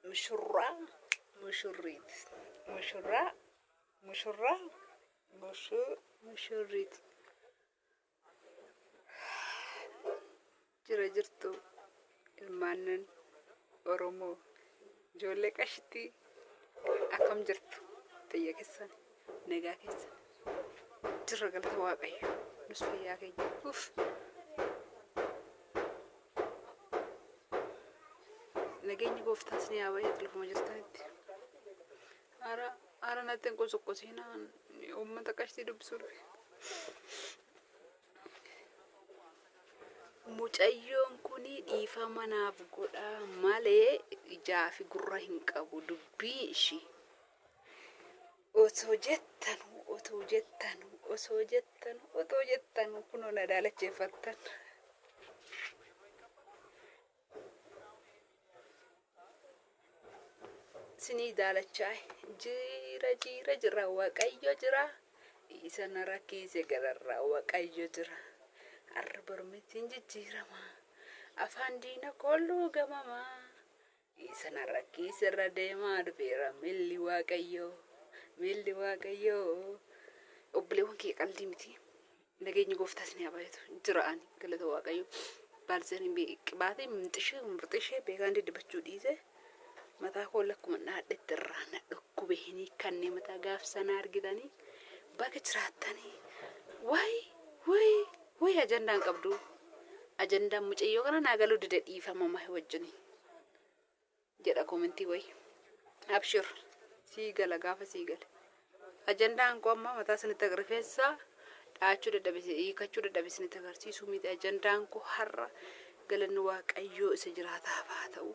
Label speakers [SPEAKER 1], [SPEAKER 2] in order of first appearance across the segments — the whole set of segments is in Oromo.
[SPEAKER 1] Mushurraa mushurriit. Mushurraa mushurraa mushurriit. Jira jirtu ilmaannan Oromoo ijoollee qashtii akkam jirtu fayyaa keessan nagaa keessan jirra galata Waaqayyo nus fayyaa keenya uff nageenyi gooftaa isin haa baay'atu lafuma jirtanitti. Haara haara natti hin qosoqqosiinaa uummata qashtii dubbisuu dhufe. Mucayyoon kun dhiifama naaf godhaa malee ijaa fi gurra hin qabu dubbii ishii. Osoo jettanu otoo jettanu osoo jettanu otoo jettanu kunoo na daalacheeffattan. Sinii daalachaa'e jira jira jira Waaqayyo jira isa na rakkiise gararraa Waaqayyo jira har'a bormitiin jijjiirama afaan diina kolluu gamama isa na rakkiise irra deemaa dhufeera milli Waaqayyo milli Waaqayyo obboleewwan kee qaldii miti. Nageenyi gooftaa isin haa baay'atu. Jira ani galata Waaqayyo. Baalzanii qibaatee mixishee murxishee beekaan diddibachuu dhiise mataa koo lakkuma dhaadhetti irraa na dhukkube hin hiikkannee mataa gaaf sana argitanii baga jiraattanii wayi wayi wayi ajandaan qabdu ajandaan mucayyoo kana naa galuu dide dhiifama mahi wajjini jedha komentii wayi abshir sii gala gaafa sii gale ajandaan koo amma mataa isinitti rifeensa dhaachuu dadhabe hiikachuu dadhabe isinitti agarsiisuu miti ajandaan koo har'a galanni Waaqayyoo isa jiraataaf haa ta'u.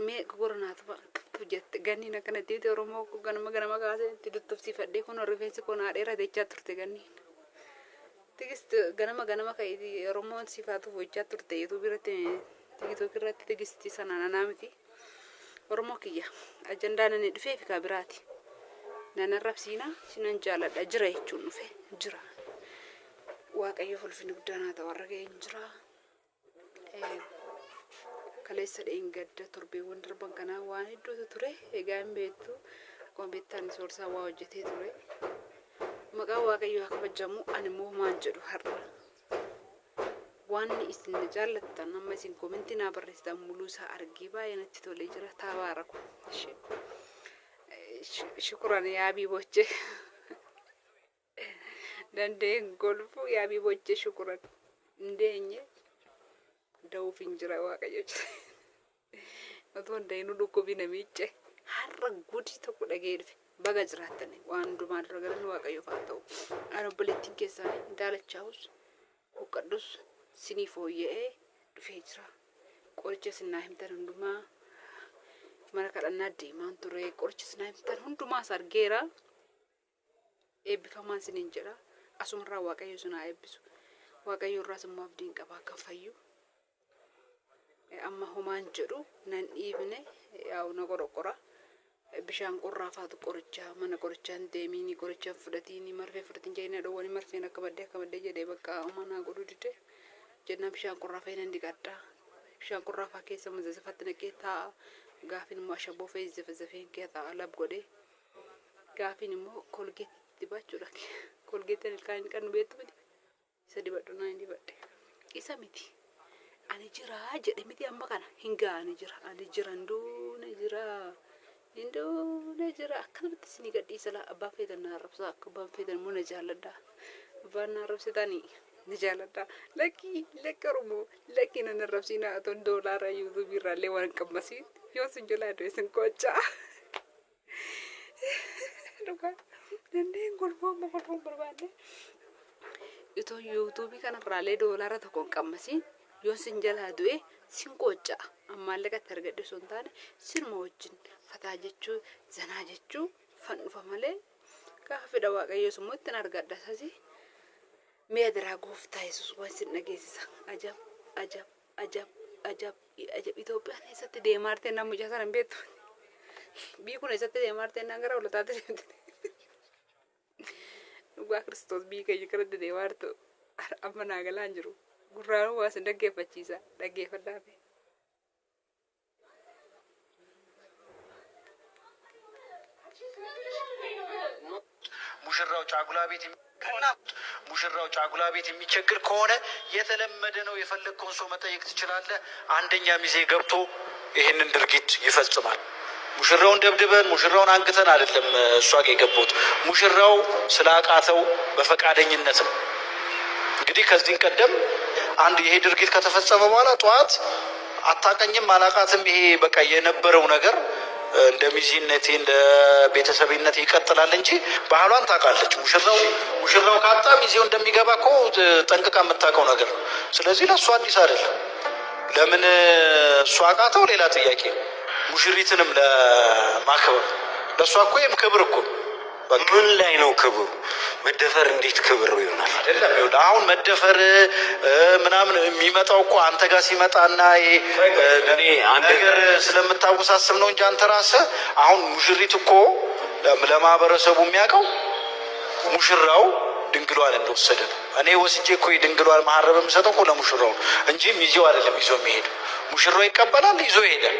[SPEAKER 1] Mee gora naatu jette ganniin akkanatti miti Oromoo koo ganama ganama kaasee itti duttufsiifadhee kun rifeensi koo naa dheerate jechaa turte ganniin. Tigist ganama ganama ka'eeti Oromoon siif haa tufu jechaa turte YouTube irratti TikTok irratti Tigisti sanaan anaa miti. Oromoo kiyya ajandaan inni dhufee fi kaa biraati. Nan arrabsiina sinan jaaladha jira jechuun dhufe jira. Waaqayyoof ulfinni guddaan haa ta'u har'a ga'een jira. Kaleessa dheengadda torbeewwan darban kanaa waan hedduutu ture. Egaa hin beektu. Akkuma beektan soorsaa waa hojjetee ture. Maqaan Waaqayyoo haa kabajamu. Ani immoo maan jedhu har'a. Waan isin na jaallattan amma isin komentii naa barreessitan muluu isaa argee baay'ee natti tolee jira. Taabaaraku. Shukuran yaabii bochee. Dandeen golfuu yaabii bochee shukuran. Hin deenye da'uuf hin jira Waaqayyo jira. Otoo hin da'inuu dhukkubi namicha har'a gudii tokko dhagee dhufe. Baga jiraattani waan hundumaa dura galanni Waaqayyoof haa ta'u. Ani obboleettiin keessaan daalachaa'us huqqadhus sinii fooyya'ee dhufee jira. Qoricha isin naa himtan hundumaa mana kadhannaa deemaan ture. Qoricha isin naa himtan hundumaas argeera. Eebbifamaan siniin jedha. Asumarraa Waaqayyo isin haa eebbisu. Waaqayyo irraas immoo abdiin qaba akka fayyu. Amma homaan jedhu nan dhiifne yaa'u na qoroqora. Bishaan qorraa faatu qoricha mana qorichaa hin deemiini qoricha hin fudhatiini marfee fudhatiin jedhanii na dhowwanii marfeen akka baddee akka baddee jedhee bakka homaa naa godhuu dide. Jennaan bishaan qorraa fa'i nan dhiqadha. Bishaan qorraa faa keessa mazazafatti naqee taa'a. Gaafin immoo ashaboo fa'i zafazafeen kee taa'a lab godhee. Gaafiin immoo kolgeetti dibachuudha. Kolgeettiin ilkaan hin dhiqannu beektu miti. Isa dibadhu naan hin dibadhe. Isa miti. Ani jira jedhe miti amma kana hin ga'a ani jira. Ani jira hin duune jira. Hin duune jira. Akkanumatti isinii gadhiisa laa abbaan feetan na arrabsaa akka abbaan feetan immoo na jaalladha. Abbaan na arrabsitanii na jaalladha. Lakkii lakki Oromoo lakkii nan arrabsiinaa otoon doolaara yuutuubii irraallee waan hin qammasiin yoo sin jalaa du'e sin qoccaa. Dhugaa dandeen kolfuu amma kolfuu hin barbaanne. Itoo yuutuubii kanarraallee doolaara tokko hin qammasiin yoon sin jalaa du'e sin qoocca'a. An maallaqa itti argadhe osoo hin taane sinuma wajjin fataa jechuu zanaa jechuu fan dhufa malee gaafa fedha Waaqayyoos immoo ittiin argadha isasi. Mee adaraa gooftaa Yesuus waan sin dhageessisa. Ajab ajab ajab ajab ajab Itoophiyaan eessatti deemaa jirti jennaan mucaa sana hin beektu. Biyyi kun eessatti deemaa jirti jennaan gara hoolotaatti deemte. Dhugaa Kiristoos biyyi keenya kanatti deemaa jirtu amma naa galaa hin jiru. Gurraan waa sin dhaggeeffachiisa dhaggeeffadhaa.
[SPEAKER 2] ሙሽራው ጫጉላ ቤት ሙሽራው ጫጉላ ቤት የሚቸግር ከሆነ የተለመደ ነው። የፈለግከውን ሰው መጠየቅ ትችላለህ። አንደኛ ሚዜ ገብቶ ይህንን ድርጊት ይፈጽማል። ሙሽራውን ደብድበን ሙሽራውን አንግተን አይደለም እሷ ጋ የገቡት። ሙሽራው ስላቃተው በፈቃደኝነት ነው። እንግዲህ ከዚህ ቀደም አንድ ይሄ ድርጊት ከተፈጸመ በኋላ ጠዋት አታቀኝም አላቃትም፣ ይሄ በቃ የነበረው ነገር እንደ ሚዜነቴ እንደ ቤተሰብነቴ ይቀጥላል እንጂ ባህሏን ታውቃለች። ሙሽራው ካጣ ሚዜው እንደሚገባ እኮ ጠንቅቃ የምታውቀው ነገር ነው። ስለዚህ ለእሱ አዲስ አይደለም። ለምን እሱ አቃተው ሌላ ጥያቄ። ሙሽሪትንም ለማክበር ለእሷ እኮ ይህም ክብር እኮ
[SPEAKER 3] ምን ላይ ነው ክብሩ? መደፈር እንዴት ክብር ይሆናል?
[SPEAKER 2] አይደለም። ይኸውልህ አሁን መደፈር ምናምን የሚመጣው እኮ አንተ ጋር ሲመጣና ነገር ስለምታወሳስብ ነው እንጂ አንተ ራስህ አሁን ሙሽሪት እኮ ለማህበረሰቡ የሚያውቀው ሙሽራው ድንግሏን እንደወሰደ ነው። እኔ ወስጄ እኮ የድንግሏን መሀረብ የምሰጠው እኮ ለሙሽራው ነው እንጂ ሚዜው አይደለም ይዞ የሚሄዱ። ሙሽራው ይቀበላል፣ ይዞ ይሄዳል።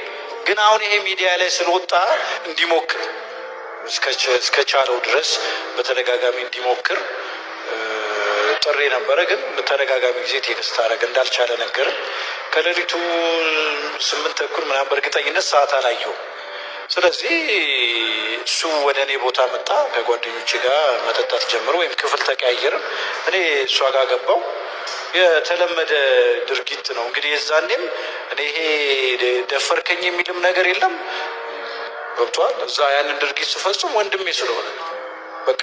[SPEAKER 2] ግን አሁን ይሄ ሚዲያ ላይ ስለወጣ እንዲሞክር እስከቻለው ድረስ በተደጋጋሚ እንዲሞክር ጥሪ ነበረ። ግን በተደጋጋሚ ጊዜ text አደረገ፣ እንዳልቻለ ነገር ከሌሊቱ 8:30 ምናምን በእርግጠኝነት ሰዓት አላየሁም። ስለዚህ እሱ ወደ እኔ ቦታ መጣ። ከጓደኞቼ ጋር መጠጣት ጀምሮ ወይም ክፍል ተቀያየርን። እኔ እሷ ጋር ገባው። የተለመደ ድርጊት ነው እንግዲህ። የዛኔም እኔ ይሄ ደፈርከኝ የሚልም ነገር የለም። ገብቷል። እዛ ያንን ድርጊት ስፈጽም ወንድሜ ስለሆነ በቃ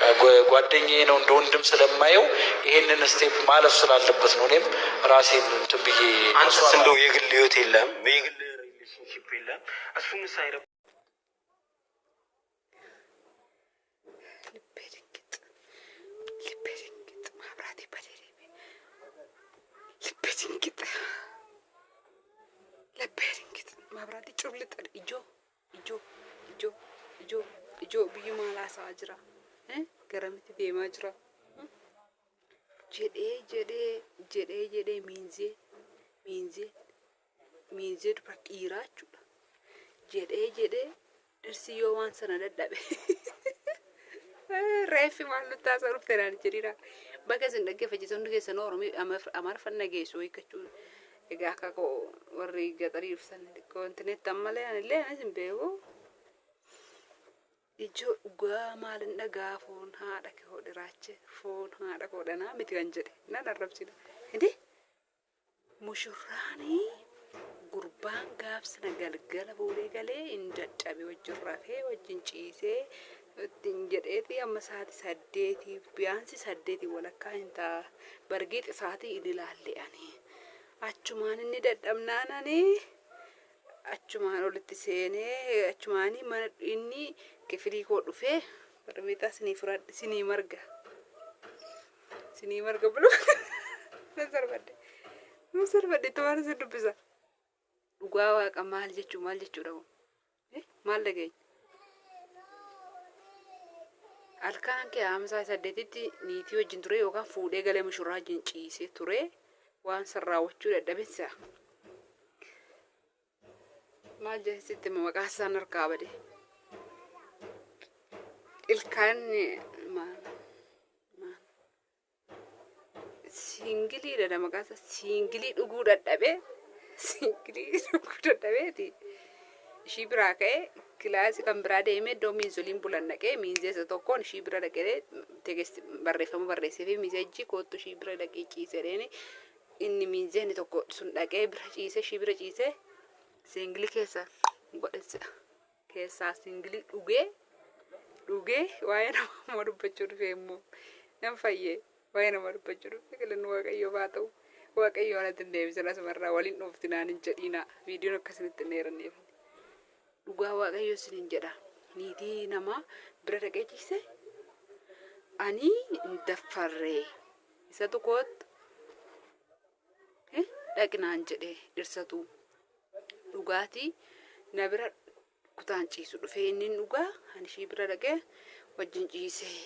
[SPEAKER 2] ጓደኛዬ ነው፣ እንደ ወንድም ስለማየው ይሄንን step ማለፍ ስላለበት ነው። እኔም ራሴን እንትን ብዬ
[SPEAKER 3] አንተስ እንደው የግል ህይወት የለም፣ የግል relationship የለም? እሱንስ አይረ
[SPEAKER 1] ልቤ ድንግጥ፣ ልቤ ድንግጥ፣ ማብራቴ በደረቤ ልቤ ድንግጥ፣ ልቤ ድንግጥ፣ ማብራቴ ጩልጥ ijoo ijoo ijoo ijoo ijoo biyyi maal haasa'aa jira, garamitti deemaa jira jedhee jedhee jedhee jedhee miinzee miinzee miinzee dura dhiiraa jechuudha jedhee jedhee dhirsi yoo waan sana dadhabe reeffi maal nutti haasa'u dhufte naan jedhina. Bakka isin dhaggeeffachiisonni keessan Oromoo Amaariffaan dhageessu hiikkachuun egaa akka koo warri gaxarii dhufsan kontineetti ammalee anillee anis hin beeku. Ijoo dhugaa maalin dhagaa foon haadha koo dhiraache foon haadha koo dhanaa miti kan jedhe nan arrabsina. Hindi mushurraanii gurbaan gaafsina galgala fuudhee galee hin dadhabe, wajjin rafee wajjin ciisee ittiin jedheeti amma sa'aatii 8 biyaansi 8:30 hin ta'a bargiix isaatii hin ilaalle ani. Achumaan inni dadhabnaan ani achumaan olitti seenee achumaanii mana inni kifilii koo dhufee barmeexaa sinii furadhe sinii marga sinii marga bulu nan sarbadde nan sarbadde itti sin dubbisa. Dhugaa waaqa maal jechuu maal jechuudha kun maal dhageenya? Halkan kee hamsaa 8tti niitii wajjin ture yookaan fuudhee galee mushurraa wajjin ciisee ture waan san raawwachuu dadhabinsa. Maal jedhesitti maqaa isaan harkaa bade. Ilkaan maal maal siingiliidha maqaa isaa, siingilii dhuguu dadhabee, siingilii dhuguu dadhabeeti. Ishii biraa ka'ee kilaasii kan biraa deemee iddoo miinzoliin bulan dhaqee miinzee isa tokkoon ishii bira dhaqee text barreeffama barreessee fi miizeejji koottu ishii bira dhaqee ciisedheeni inni miinzeen tokko sun dhaqee bira ciise, ishii bira ciise, siingilii keessa godhesse keessaa siingilii dhugee dhugee waa'ee namaa dubbachuu dhufee immoo nan fayyee waa'ee namaa dubbachuu dhufe. Galanni Waaqayyoo haa ta'u. Waaqayyo anatti hin deebisan, asumarraa waliin dhoofti naan hin jedhiina, viidiyoon akkasinitti hin dheeranneef. Dhugaa Waaqayyo isiniin jedha, niitii namaa bira dhaqee ciise ani hin daffarree, isatu koottu dhaqinaan jedhee dhirsatu dhugaatii na bira kutaan ciisu dhufee inni dhugaa ani ishii bira dhaqee wajjin ciisee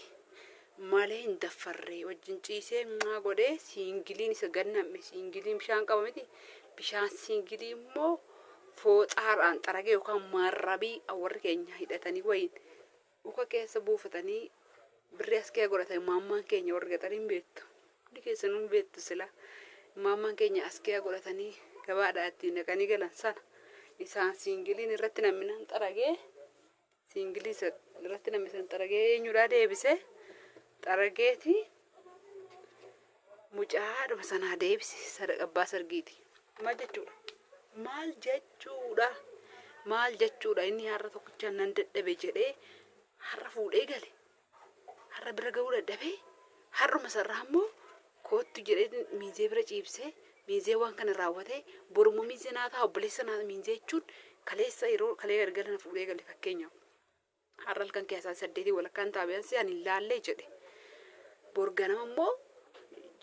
[SPEAKER 1] malee hin daffarree. Wajjin ciisee maa godhee siingiliin isa ganname, siingiliin bishaan qaba miti, bishaan siingilii immoo fooxaadhaan xaragee yookaan maarrabii warri keenya hidhatanii wayiin dhuka keessa buufatanii. Birrii as kee godhatan maammaan keenya warri gaxarii hin beektu. Hundi keessanuu hin beektu sila. Maammaan keenya as kee godhatanii gabaadhaa ittiin dhaqanii galan sana isaan siingiliin irratti namminaan xaragee siingilii irratti namni san xaragee eenyudhaa deebise xarageeti mucaadhuma sanaa deebise abbaa sargiiti. Maal jechuudha? Maal jechuudha? Maal jechuudha? Inni har'a tokkichaan nan dadhabe jedhee har'a fuudhee gale. Har'a bira ga'uu dadhabee har'uma sarraa immoo koottu jedhee miizee bira ciibsee miizee waan kana raawwatee borummoo miizee naa ta'a obboleessa naa miizee jechuun kaleessa yeroo kalee galgala na fuudhee gale fakkeenyaaf. Har'a halkan keessaa 8:30 taa'ee ani hin laallee jedhe. Bor ganama immoo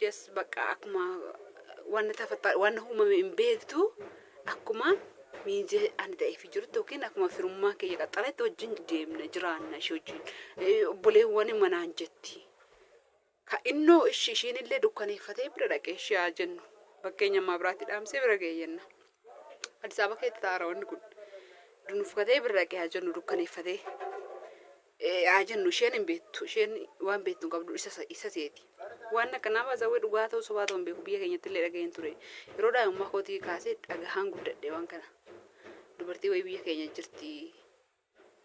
[SPEAKER 1] jes bakka akkuma wanna tafatta wanna uumame hin beektu akkuma miizee ani ta'eef jirutti yookiin akkuma firummaa kiyya qaxxaretti wajjin deemna jiraanna ishee wajjin obboleewwan manaan jetti. Ka innoo ishii ishiin illee dukkaneeffatee bira dhaqee ishee haa jennu fakkeenya ammaa biraatti dhaamsee bira ga'e jenna. Addis Ababa keessa taa'aara wanni kun dunufkatee bira dhaqee haa jennu dukkaneeffatee haa jennu isheen hin beektu isheen waan beektu hin qabdu isa isa seeti. Waan akkanaa baasawwee dhugaa ta'uu sobaa ta'uu hin beeku biyya keenyatti illee dhaga'een ture. Yeroo daa'imummaa kootii kaasee dhagahaan guddadhe waan kana. Dubartii wayii biyya keenya jirti.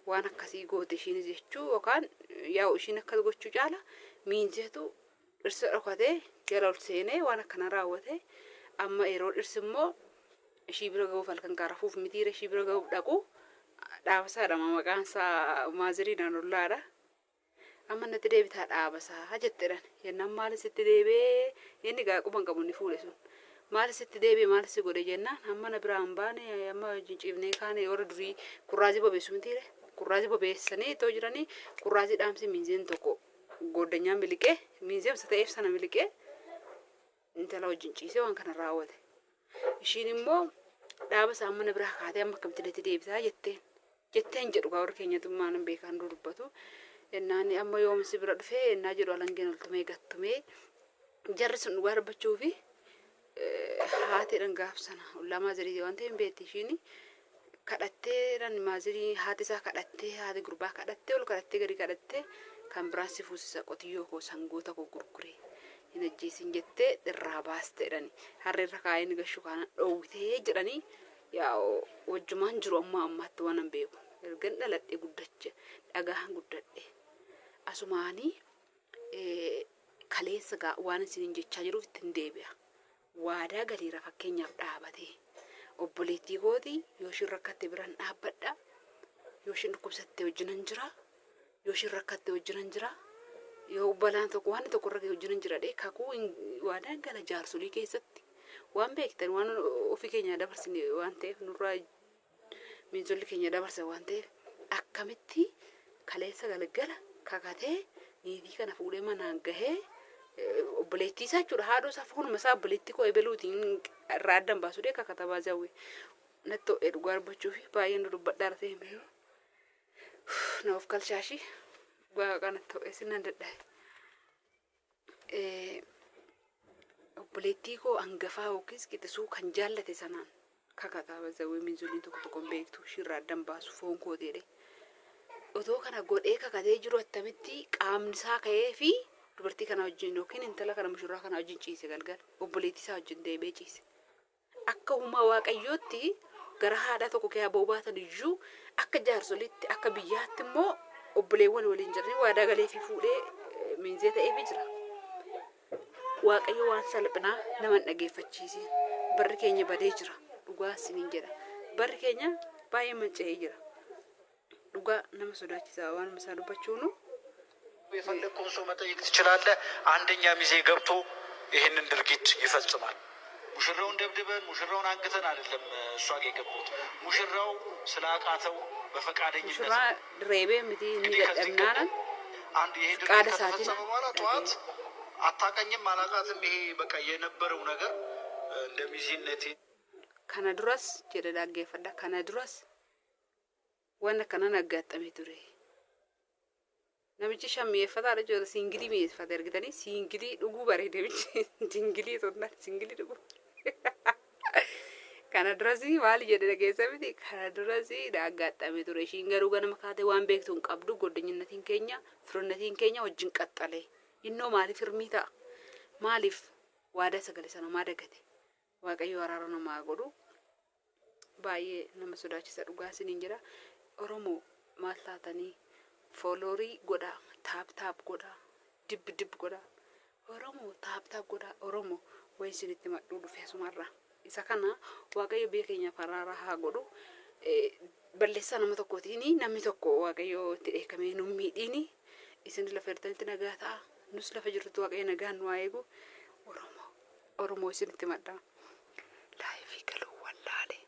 [SPEAKER 1] Waan akkasii goote ishiinis jechuu yookaan yaa'u ishiin akkas gochuu caala miinzeetu dhirsa dhokatee jala ol seenee waan akkanaa raawwate amma yeroo dhirsi immoo ishii bira ga'uuf halkan kaa rafuuf mitiira ishii bira ga'uuf dhaqu dhaabasaadha maqaan isaa maaziriidhaan ollaadha. Amma natti deebitaa dhaabasaa jetteedhaan jennaan maal sitti deebi'ee inni gaa quban qabu inni fuudhe sun maal sitti deebi'e maal si godhe jennaan amma na biraa hin baane amma wajjin ciifnee kaane warra durii kurraazii bobeessu mitiire kurraazii bobeessanii itoo jiranii kurraazii dhaamsi miinzeen tokko gooddanyaa miliqee miinzee isa ta'eef sana miliqee intala wajjin ciisee waan kana raawwate. Ishiin immoo dhaaba isaa mana biraa kaatee amma akkamitti natti deebisaa jetteen jetteen jedhu gaa warri keenyatummaan hin beekan dubbatu. Ennaan amma yoomsi bira dhufee ennaa jedhu alangeen oltumee gattumee jarri sun dhugaa dubbachuu fi haateedhaan gaaf sana ollaa maazirii waan ta'eef hin beekti ishiin kadhatteedhaan maazirii haati isaa kadhattee haati gurbaa kadhattee ol kadhattee gadi kadhattee kan biraan si fuusisa qotiyyoo koo sangoota koo gurguree hin ajjeesin jettee irraa baasteedhani harree irra kaa'ee ni gashu kana dhoowwitee jedhanii yaa wajjumaan jiru ammaa ammaatti waan hin beeku ergan dhaladhe guddacha dhagahan guddadhe asumaanii kaleessa gaa waan isiniin jechaa jiruuf ittiin deebi'a. Waadaa galiira fakkeenyaaf dhaabatee obboleettii kooti yoo ishiin rakkatte biraan dhaabbadha yoo ishiin dhukkubsatte wajjinan jira yoo ishiin rakkatte wajjinan jira yoo balaan tokko waan tokko irra ga'e wajjinan jira dhee kakuu waadaan gala jaarsolii keessatti waan beektan waan ofii keenya dabarsine waan ta'eef nurraa miinzolli keenya dabarsan waan ta'eef akkamitti kaleessa galgala kakatee niitii kana fuudhee manaan gahee obboleettii isaa jechuudha haadhoo isaa foonuma isaa obboleettii koo ebeluutiin irraa addan baasuu dee kakata baazawwe natti ho'ee dhugaa dubbachuu fi baay'een dubbadhaa ta'e hin beeku. Na of kalchaashii dhugaa kanatti ho'ee sinan dadhabe. Obboleettii koo hangafaa yookiis qixisuu kan jaallate sanaan kakataa baazawwee miinzoliin tokko tokko hin beektu ishirraa addan baasu foon koo jedhe. Otoo kana godhee kakatee jiru attamitti qaamni isaa ka'ee fi dubartii kana wajjin yookiin intala kana mushurraa kana wajjin ciise galgala obboleettii isaa wajjin deemee ciise. Akka uumaa waaqayyootti gara haadha tokko keessaa ba'uu baatan iyyuu akka jaarsoliitti akka biyyaatti immoo obboleewwan waliin jiranii waadaa galee fi fuudhee miinzee ta'eefii jira. Waaqayyo waan salphinaa nama hin dhageeffachiisin. Barri keenya badee jira. Dhugaa isiniin jedha. Barri keenya baay'ee manca'ee jira. Dhugaa nama sodaachisaa waan isaa dubbachuunu.
[SPEAKER 2] የፈለግከውን ሰው መጠየቅ ትችላለህ። አንደኛ ሚዜ ገብቶ ይህንን ድርጊት ይፈጽማል። ሙሽራውን ደብድበን ሙሽራውን አንግተን አይደለም እሷ ጋ የገቡት ሙሽራው ስላቃተው በፈቃደኝነት
[SPEAKER 1] Mushurraa reebee miti inni
[SPEAKER 2] እንግዲህ ከዚህ
[SPEAKER 1] dadhabnaanan
[SPEAKER 2] ቀደም አንድ ይሄ ድርጊት
[SPEAKER 1] ፈቃደ isaatiin
[SPEAKER 2] ከተፈጸመ በኋላ ጠዋት አታቀኝም አላቃትም ይሄ በቃ የነበረው ነገር እንደ ሚዜነቴ
[SPEAKER 1] kana duras jedhe dhaggeeffadha. Kana duras waan akkanaan aggaattamee ture. Namichi shan mi'eeffataadha jechuudha. Siingilii mi'eeffate argitanii siingilii dhuguu bareede namichi siingilii osoo hin taane siingilii dhuguu. Kana durasii maal jedhe dhageessa miti? Kana durasii aggaattamee ture. Ishiin garuu ganama kaatee waan beektu hin qabdu. Goddinyinnatiin keenya, firunnatiin keenya wajjin qaxxalee. Innoo maaliif hirmii ta'a? Maaliif waadaa sagalee sana maa dagate? Waaqayyo araara namaa godhu. Baay'ee nama sodaachisa, dhugaa isiniin jira. Oromoo, maal taatanii? Follow godhaa, tap tap godhaa, dib dib godhaa. Oromoo, tap tap godhaa. Oromoo, wayi isinitti madhuu dhufe asumarraa. Isa kana Waaqayyo biyya keenyaaf araara haa godhu. Balleessaa nama tokkootiin namni tokko Waaqayyo itti dheekkamee nu miidhiini. Isin lafa jirtanitti nagaa ta'a. Nus lafa jirrutti Waaqayyo nagaan nu haa eegu. Oromoo, Oromoo, isinitti madhaa. Live galuu wallaale.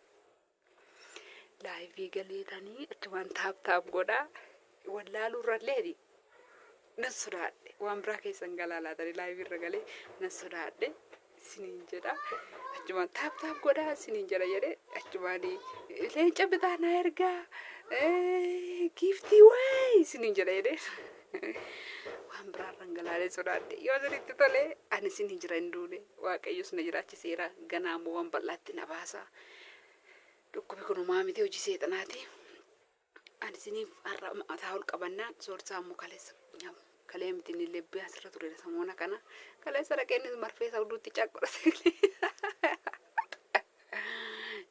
[SPEAKER 1] Live galeetanii achumaan tap tap godhaa. Wallaaluu irrallee nan sodaadhe. Waan biraa keessan galaa laatanii live irra galee nan sodaadhe isiniin jedha. Achumaan tap tap godhaa isiniin jedha jedhee achumaan leenca bitaa na ergaa, giiftii wayi isiniin jedha jedhee waan biraarran galaalee sodaadhe. Yoo isinitti tole, ani isiniin jira, hin duune. Waaqayyos na jiraachiseera. Ganaa immoo waan bal'aatti na baasa. Dhukkubi kun homaa miti, hojii seexanaati. Ani isiniif har'a mataa ol qabannaan soorsaa immoo kaleessa kalee miti, inni illee asirra ture samoona kana. Kaleessa dhaqee innis marfee isa huduutti caqqodhate.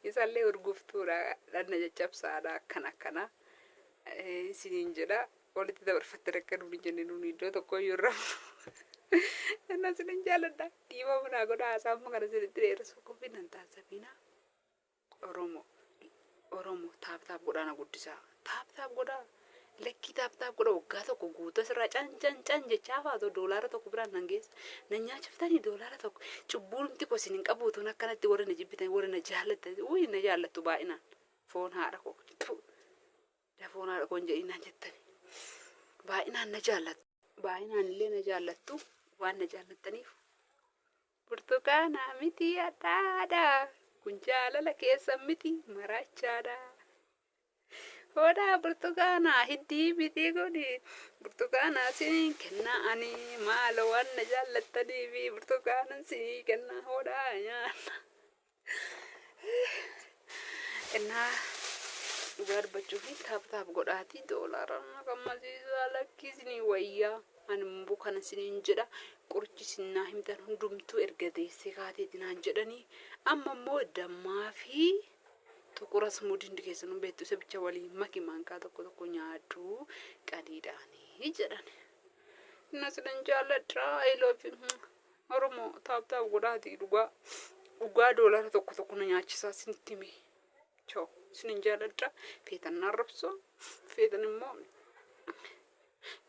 [SPEAKER 1] Isallee urguftuudha, dhanna caccabsaadha, akkana akkana isiniin jedha. Walitti dabarfatte akka nuuni jenne, nuuni iddoo tokko iyyuu irra. Inna isinin jaaladha. Dhiiba munaa godha, haasaa amma kana isinitti dheeressu qofi nan taasifina. Oromoo, Oromoo, tap tap godhaa na guddisaa. Tap tap godhaa. Lakkii, tap tap godhaa. Waggaa tokko guutuu asirraa can can can jechaa faatu $1 biraan nan geessa. Na nyaachiftanii $1. Cubbuun koo isin hin qabuutuun akkanatti warri na jibbitan, warri na jaallattan, wuyi, na jaallattu baay'inaan. Foon haadha koo. Foon haadha koo hin jedhinaan jettani. Baay'inaan na jaallattu. Baay'inaan illee na jaallattu, waan na jaallattaniif. Burtukaana miti, addaadha. Kun jaalala keessa miti, maraachaadha. Hodhaa burtukaana hiddii miti kuni, burtukaana siin kennaa ani, maaloo, waan na jaallattaniif burtukaana sii kennaa, hodhaa nyaanna. Innaa dhugaa dubbachuu fi tap tap godhaatii doolaara na gammasiisaa, lakkii isinii wayyaa. Ani immoo kana isiniin jedha, qorichi isin naa himtan hundumtuu erga deessee kaateeti naan jedhanii, amma immoo dammaa fi xuqura smuudii hundi keessanuu beektu, isa bicha waliin maki, maankaa tokko tokko nyaadhu qadiidhaanii jedhan. Inna sinan jaalladha. I love you. Oromoo, tap tap godhaatii, dhugaa dhugaa $1 tokko na nyaachisaa isinitti hime. Choo, isinin jaalladha. Feetan na arrabsoo, feetan immoo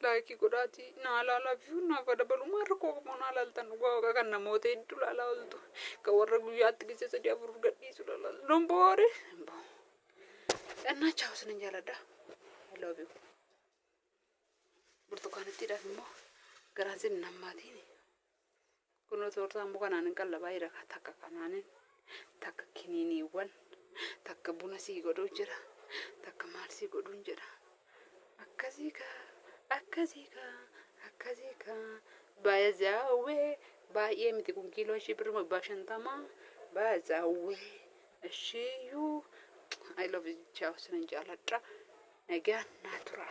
[SPEAKER 1] like godhaatii naa laalaa fi naaf dabalu. Maal rakkoo qabu? Naa laaltan, dhugaa waaqa, kan namoota hedduu laalaa ooltu, kan warra guyyaatti gisee sadii afur gadhiisu laalaa don't worry. Innaa chaaw, isinin jaalladha. I love you. Burtukaanittiidhaaf immoo garaan isin nammaatiin. Kunoo toortaa immoo kanaan hin qallabaa jira, takka kanaanin, takka kiniiniiwwan, takka buna sii godhuu jira, takka maal sii godhuun jedha. Akkasii kaa, akkasii kaa, akkasii kaa. Baay'ee baay'ee miti kun, kiiloo ishii birruma 150. Baay'ee ishiiyyuu. I love you. Chaaw, isinin jaaladha. Nagaan naa tura.